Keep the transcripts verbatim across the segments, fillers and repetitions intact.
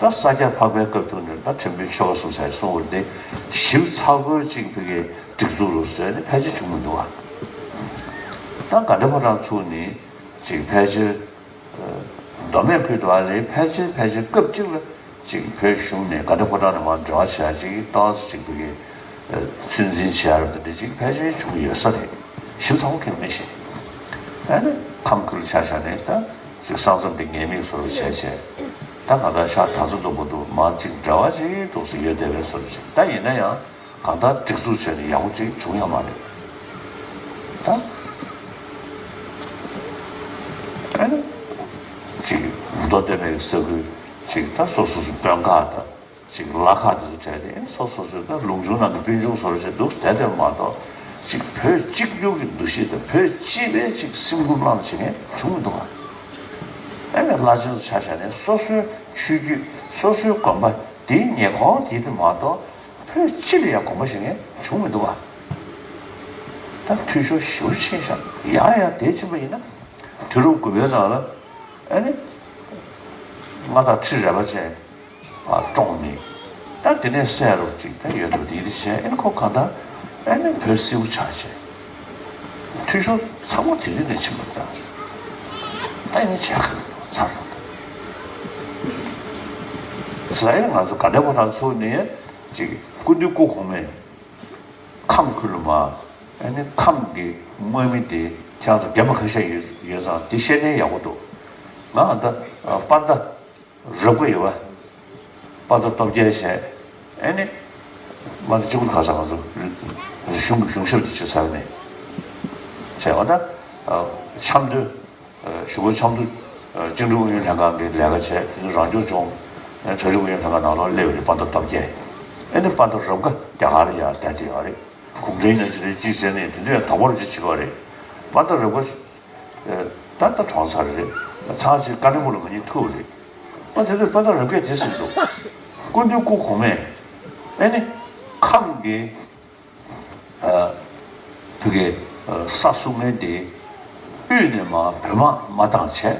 ད་ས་སྐྱ་འཕགས་པའི་སྐབས་དུས་ནས་ད་ཁྲིམས་དཔོན་ཆོས་དགའ་གསུམ་ཆ་གསུང་བར་དེ་ཞིབ་ཚགས་པོའི་ཅིག་ཕ་གིའི་སྒྲིག་འཛུགས་རུ་བཟོས་ནས་ཕལ་ཆེར་བྱུང་མི་འདུག་བ། ད་དགའ་ལྡན་ཕོ་བྲང་ཚུགས་ནས་ཅིག་ཕལ་ཆེར་མདོ་སྨད་ཁུལ་དུ་ཨ་ལས་ཕལ་ཆེར་ཕལ་ཆེར་སྐབས་གཅིག་ལ་ཅིག་བོད་གཞུང་ནས་དགའ་ལྡན་ཕོ་བྲང་ནས་མར་འབྲེལ་བ་བྱས་ཅིག་ཏོག་ཙམ་ཅིག་ཕ་གིའི་ཚོད་འཛིན་བྱས་རབས་དེ་འདྲ་ཅིག་ཕལ་ཆེར་བྱུང་ཡོད་ས་རེད། ཞིབ་ཚགས་པོ་གང་ཡང་མི་ཤེས། ཨ་ནི་ཁམས་ཁུལ་ཆ་བཞག་ནས་ད་ཅིག་ས་མཚམས་དེ་ངེས་མེད་བཟོ་འདྲ་བྱས་བྱས། ད་གང་ལྟར་ཤར་དར་རྩེ་མདོ་སྦུག་ཏུ་མར་ཅིག་འབྲེལ་བ་ཅིག་འདུག་སེ་ཡོད་བསྡད་པའི་བཟོ་འདྲ་ཅིག་ད་ཡིན་ན་ཡང་གང་ལྟར་སྒྲིག་འཛུགས་བྱས་ནས་ཡག་པོ་ཅིག་བྱུང་ཡོད་མ་རེད། ད་ཨ་ནི་ཅིག་མདོ་སྟོད་སྨད་ཀྱི་ས་ཁུལ་ཅིག་ད་སོ་སོ་སོ་དཔོན་ཁག་དང་། ཅིག་ལ་ཁག་དེ་ཚོ་གྲས་དེ་སོ་སོ་སོའི་ད་ལུང་ཆུང་ནང་གི་སྤུན་ཆུང་བཟོ་འདྲ་ཞིག་འདུག་བསྡད་དེ་མ་གཏོགས། ཅིག་བོད་གཅིག་གྱུར་གྱི་འདུ་ཤེས་དང་བོད་སྤྱི་པའི་ཅིག་སེམས་ཁུར་བླངས་བྱེད་མཁན་བྱུང་མི་འདུག་ག་ཨེ་མའི་བླ་ཆེན་ཚོ་ཆ་བཞག་ནས་སོ་སོའི་ཆོས་བརྒྱུད་སོ་སོའི་དགོན་པ་དེའི་ཉེ་འཁོར་དེ་དེ་མ་གཏོགས་བོད་སྤྱི་ལ་ཡང་དགོངས་པ་བཞེས་མཁན་བྱུང་མི་འདུག་ག་ད་འཐུས་ཤོར་ཞེ་པོ་ཕྱིན་ཤག་ཡང་ཡང་དེ་ཕྱིན་པ་ཡིན་ན་དུས་རབས་དགུ་པའི་ནང་ལ་ཨ་ནི་མངའ་བདག་ཁྲི་རལ་པ་ཅན། བཀྲོངས་ནས། ད་དེ་ནས་བསད་རོགས་ཅིག་ད་ཡོད་འདུག་དེ་འདྲ་བྱས་ཨེ་ནི་ཁོ་གང་ལྟར་ཨེ་ནི་བོད་སིལ་བུ་ཆགས་བྱས། འཐུས་ཤོར་ཚང་མ་དེ་དུས་ནས་ཕྱིན་པ་རེད་ད། ད་ཨེ་ནི་བྱས་ག་ཚར་རོགས་ད། ཟེར་ཨེ་ནི་ང་ཚོ་དགའ་ལྡན་ཕོ་བྲང་ཚུགས་ནས་ཅིག་སྐུ་མདུན་སྐུ་གོང་མས་ཁམས་ཁུལ་ལ་མ་ཨེ་ནི་ཁམས་ཀྱི་དམག་མི་དེ་ཁྱེད་རང་ཚོ་རྒན་པ་ཁ་ཤས་ཡོད་ཡོད་ཙང་དེ་བཤད་ན་ཡག་པོ་འདུག་ང་ད་པ་ད། རབ་དགའ་ཡོད་པ། དཔའ་མཐའ་སྟོབས་རྒྱལ་བྱས། ཨེ་ནི། མ་ད་གཅིག་པུ་ཁ་སང་ང་ཚོ་རི་རི་གཞུང་གི་གཞུང་ཞབས་དེ་བྱས་ཚར་ནས། བྱས་པ་ད། ཨ། ཆབ་མདོའི། ཨ། གཞུག་གུ་ཆབ་མདོ། ཨ། བཅིངས་འགྲོལ་ཨུ་ཡོན་ལྷན་ཁང་གི་ལས་ཀ་བྱས་དེ་ནི་རང་སྐྱོང་ལྗོངས། ཨ། གྲ་སྒྲིག་ཨུ་ཡོན་ལྷན་ཁང་ནང་ལོགས་སླེབས་པ་རེད་དཔའ་མཐའ་སྟོབས་རྒྱལ། ཨེ་ནི་དཔའ་མཐའ་རབ་དགའ་རྒྱ་གར་ལ་ཡར་བསྡད་དེ་ཡོད་རེད། གུང་ཁྲན་ཡིན་ན་ཅི་རེད་ཅི་ཟེར་ནས་དེ་དུས་ཡང་དོགས་པ་རེ་ཅིག་བྱེད་ཀྱི་ཡོད་རེད། དཔའ་མཐའ་རབ་དགའ། ད་ལྟ་གྲོངས་ཚར་རེད། ཚར་ཅིག་བཀའ་བློན་སྦུག་ལ་ང་གཉིས་ཐུག་རེད། ཨ་དེ་དུས་དཔའ་མཐའ་རབ་རྒྱས་དེ་ཟེར་འདུག་སྐུ་མདུན་སྐུ་གོང་མས། ཨེ་ནི། ཁམས་ཀྱི། ཨ། བོད་ཀྱི། ཨ། ས་སྲུང་མཁན་དེ། དབུས་ནས་མར་བོད་དམག་མ་བཏང་བྱས།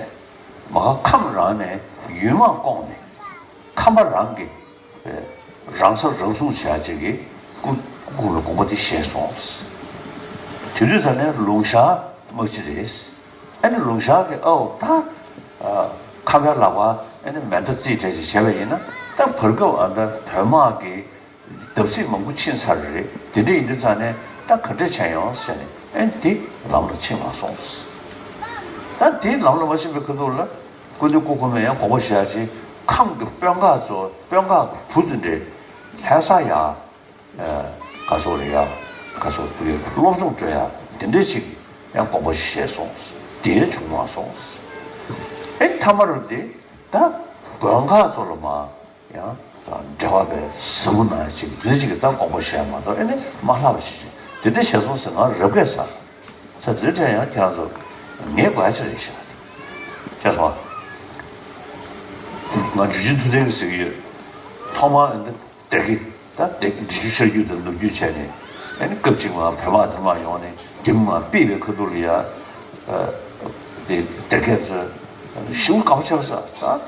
མར་ཁམས་རང་ནས་ཡུལ་དམག་བསྐོངས་ནས། ཁམས་པ་རང་གི། ཨེ། རང་ས་རང་སྲུང་བྱ་བྱེད་ཀྱི་སྐུ་སྐུ་ལ་དགོངས་པ་དེ་བཞེས་སོང་། དེ་དུས་ཙ་ནས་ལུང་ཤར་དམག་སྤྱི་རེད། ཨ་ནི་ལུང་ཤར་གྱིས་ཨའོ་ད། ཨ། ཁམས་པའི་ལག་པ་ཨ་ནི་མེ་མདའ་རྩིས་སྤྲད་ཅིག་བྱས་པ་ཡིན་ན་ད་བར་སྐབས་ཨ་ད་བོད་དམག་གི་བརྡབ་གསིག་མང་པོ་ཕྱིན་ཚར་རེད། དེ་འདྲ་ཡིན་དུས་ཙ་ནས་ད་ག་འདྲ་བྱས་ཡོང་ཟེར་ནས་ཨ་ནི་དེ་ལམ་ལ་ཕྱིན་མ་སོང་། ད་དེ་ལམ་ལ་མ་ཕྱིན་པའི་ཁ་ཐུག་ལ། སྐུ་མདུན་སྐུ་གོང་མས་ཡང་དགོངས་པ་བཞེས་ཡ་ཅིག་ཁམས་ཀྱི་དཔོན་ཁག་ཚོ་དཔོན་ཁག་གི་བུ་དེ་འདྲས་ལྷ་ས་ཡ། ཨ། ག་ཚོད་རེད་ཡ། ག་ཚོད་དེ་སློབ་སྦྱོང་སྤྲོད་ཡ་དེ་འདྲས་ཅིག་ཡང་དགོངས་པ་བཞེས་སོང་། དེ་བྱུང་མ་སོང་། ཨེ་མཐའ་མ་རུ་དེ་ད་དགོན་ཁག་ཚོ་ལ་མ་ཡང་ད་འབྲེལ་བ་བས་ཟབ་མོ་ན་ཅིག་འདི་ཅིག་ད་དགོངས་པ་བཞེས་མ་གཏོགས་ཨེ་ནི་མ་ལྷག་པ་ཅིག་ཅིག་དེ་འདྲས་བྱས་སོང་ཟེར་ང་རབ་རྒས་ས། ས་དེ་འདྲ་ཡང་ཁྱེད་རང་ཚོ་ངའི་བཀའ་ཅི་རེད་ཤག་ཅེས་སོང་། ང་འཇུ་ཆེན་ཐུབ་བསྟན་གྱིས་ཟེར་གྱི་ཡོད། ཐོག་མར་འདི་སྡེ་དགེ་ད་སྡེ་དགེ་འབྲི་ཆུ་ཤར་རྒྱུད་དུ་ནུབ་རྒྱུད་བྱས་ནས་ཨ་ནི་སྐབས་གཅིག་མ་བོད་དམག་དེ་མ་ཡོང་ནས་རྒྱ་མི་མ་ཕུད་པའི་ཁ་ཐུག་ལ་ཡ། དེ་སྡེ་དགེ་ཚོས་ཞེ་པོ་དགའ་པོ་བྱས་ས་ད་ལྷ་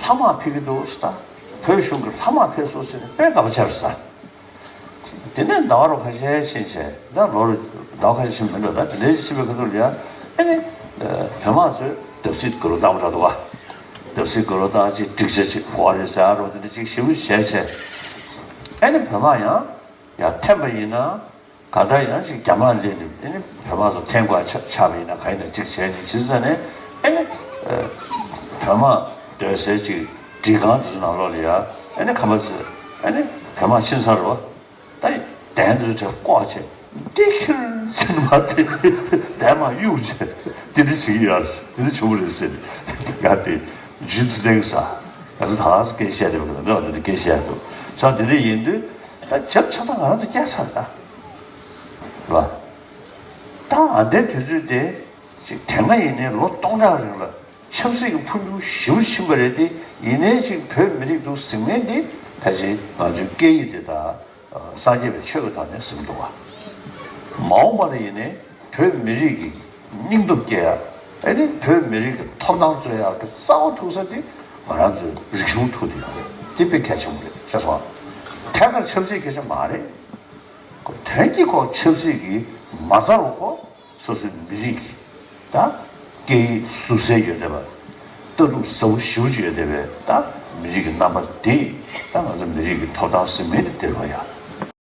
དམག་ཕེབས་ཀྱི་འདུག་ཟེར། ད་བོད་གཞུང་གི་ལྷ་དམག་ཕེབས་སོང་ཟེར་ནས་དཔེ་དགའ་པོ་བྱས་ས། དེ་ནས་ཟླ་བ་རོ་ཁ་ཤས་ཕྱིན་བྱས་ད་ལོ་རུ་ཟླ་བ་ཁ་ཤས་ཕྱིན་མི་འགྲོ་ད་དེ་འདྲའི་ཕྱིན་པའི་ཁ་ཐུག་ལ་ཡ་ཨེ་ནི། བོད་དམག་ཚོས་བརྡབ་གསིག་དགོས་རུ་བཏང་བ་འདྲ་འདུག་ག་བརྡབ་གསིག་དགོས་རུ་བཏང་ཅིག་འགྲིག་ཆ་ཅིག་གོ་བ་རེད་ཟེར་རོ་དེ་འདྲ་ཅིག་ཞེ་པོ་བྱས་བྱས། ཨེ་ནི་བོད་དམག་ཡང་ཡར་འཐེན་པ་ཡིན་ན་ག་ད་ཡང་ཅིག་རྒྱ་དམག་སླེབས་ནས་ཨེ་ནི་བོད་དམག་ཚོ་འཐེན་དགོས་ཆ་ཆགས་པ་ཡིན་ན་ག་ཡིན་ན་ཅིག་བྱས་ནས་ཕྱིན་ཙ་ནས་ཨེ་ནི། བོད་དམག་སྡོད་སའི་ཅིག་སྒྲིག་ཁང་དེ་ཚོ་ནང་ལོགས་ལ་ཡ་ཨེ་ནི་ཁམས་པ་ཚོས་ཨེ་ནི་བོད་དམག་ཕྱིན་ཚར་རོ། ད་གདན་འདི་ཚོ་བཀོག་བྱས་འདི་ཁྱེར་ཟེར་ནས་མ་དེ་གདན་མར་གཡུག་བྱས་འདི་འདི་བྱེད་ཀྱི་ཡོད་རེད་འདི་འདི་བྱུང་བ་རེད་ཟེར་ནས་ཡ་དེ་རྗེས་སུ་གནང་ས་ང་ཚོ་ད་ལྟ་སྐད་བཤད་བསྡད་པ་འདི་འདྲ་འདི་འདི་སྐད་བཤད་འདུག་ས་འདི་འདྲ་ཡིན་དུས་ད་བྱབ་ཆ་ཚང་ང་རང་ཚོ་བསྐྱལ་ཚར་ད་རེད་པ། ད་ཨ་འདའི་དུས་ཚོད་དེ་ཅིག་དེ་སྔ་ཡིན་ནའི་ལོ་སྟོང་ཕྲག་རིང་ལ་ཆབ་སྲིད་ཀྱི་འཕོ་འགྱུར་ཞེ་པོ་ཕྱིན་པ་རེད་དེ་ཡིན་ནའི་ཅིག་བོད་མི་རིགས་འདུག་ཟིན་མཁན་དེ་ཕལ་ཆེར་ང་ཚོའི་སྐད་ཡིག་དེ་དང་། སངས་རྒྱས་པའི་ཆོས་ཀྱི་ཐོག་ནས་ཟིན་འདུག་བ། མ་འོངས་པ་ལ་ཡིན་ནའི་བོད་མི་རིགས་ཀྱི་སྙིང་སྟོབས་སྐྱེ་ཡ། ཨེ་ནི་བོད་མི་རིགས་ཀྱི་ཐོབ་ཐང་རྩོད་ཡ་གི་རྩ་བ་ཐུག་ས་དེ་ང་རང་ཚོའི་རིག་གཞུང་ཐུག་དེ་ཡོད་རེད། དེ་དཔེ་གལ་ཆེན་པོ་རེད། ཤེས་སོང་། ཐད་ཀར་ཆབ་སྲིད་སྐད་ཆ་མ་རེད། དོན་གྱི་ཁོ་ཆབ་སྲིད་ཀྱི་མ་རྩ་རུ་ཁོ་སོ་སོའི་མི་རིགས་ཀྱི་ད་སྐད་ཡིག་ཟུར་གསལ་ཡོད་བསྡད་པ། ལྟ་གྲུབ་ཟབ་པོ་ཞེ་པོ་ཅིག་ཡོད་བསྡད་པའི་ད་མི་རིགས་ཀྱི་རྣམ་པ་དེ་ད་ང་ཚོ་མི་རིགས་ཀྱི་ཐོབ་ཐང་ཟེར་མི་དེ་དེ་རེད་པ་ཡ།